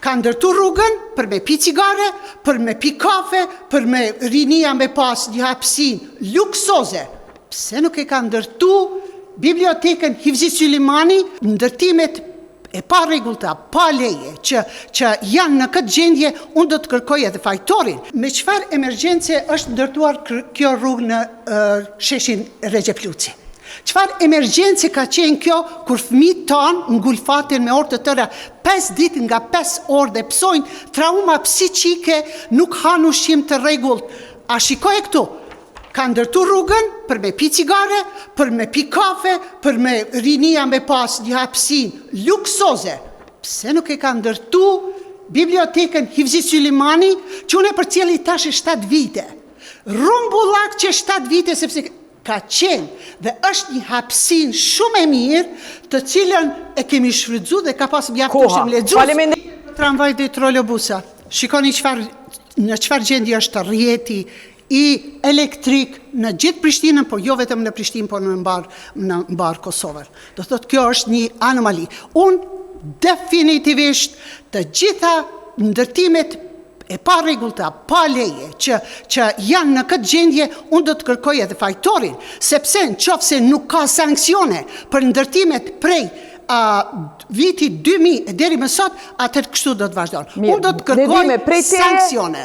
Ka ndërtu rrugën për me pi cigare, për me pi kafe, për me rinia me pas një hapësinë luksoze. Pse nuk e ka ndërtu bibliotekën Hivzi Sylimani, ndërtimet e parregullta, pa leje, që, që janë në këtë gjendje, unë do të kërkoj edhe fajtorin. Me çfarë emergjence është ndërtuar kjo rrugë në sheshin Rexhep Luci? Çfarë emergjence ka qenë kjo kur fëmijët tanë ngulfaten me orë të tëra, 5 ditë nga 5 orë dhe pësojnë trauma psiqike, nuk hanë ushqim të rregullt. A shikoje këtu? Ka ndërtu rrugën për me pi cigare, për me pi kafe, për me rinia me pas një hapësinë luksoze. Pse nuk e ka ndërtu bibliotekën Hivzi Sylimani, që unë e përcjelli tash e 7 vite. Rrumbullak që 7 vite, sepse ka qenë dhe është një hapësinë shumë e mirë, të cilën e kemi shfrytzu dhe ka pas mjaftueshëm lexues. Faleminderit. Tramvaj dhe trolebusa. Shikoni çfarë në çfarë gjendje është rrjeti i elektrik në gjithë Prishtinën, po jo vetëm në Prishtinë, po në mbar në mbar Kosovën. Do thotë kjo është një anomali. Unë definitivisht të gjitha ndërtimet e parregullta, pa leje, që, që janë në këtë gjendje, unë do të kërkoj edhe fajtorin, sepse në qoftë se nuk ka sanksione për ndërtimet prej uh, vitit 2000 e deri më sot, atëherë kështu do të vazhdon. Mirë, Unë do të kërkoj Nedime, prej teje- sanksione.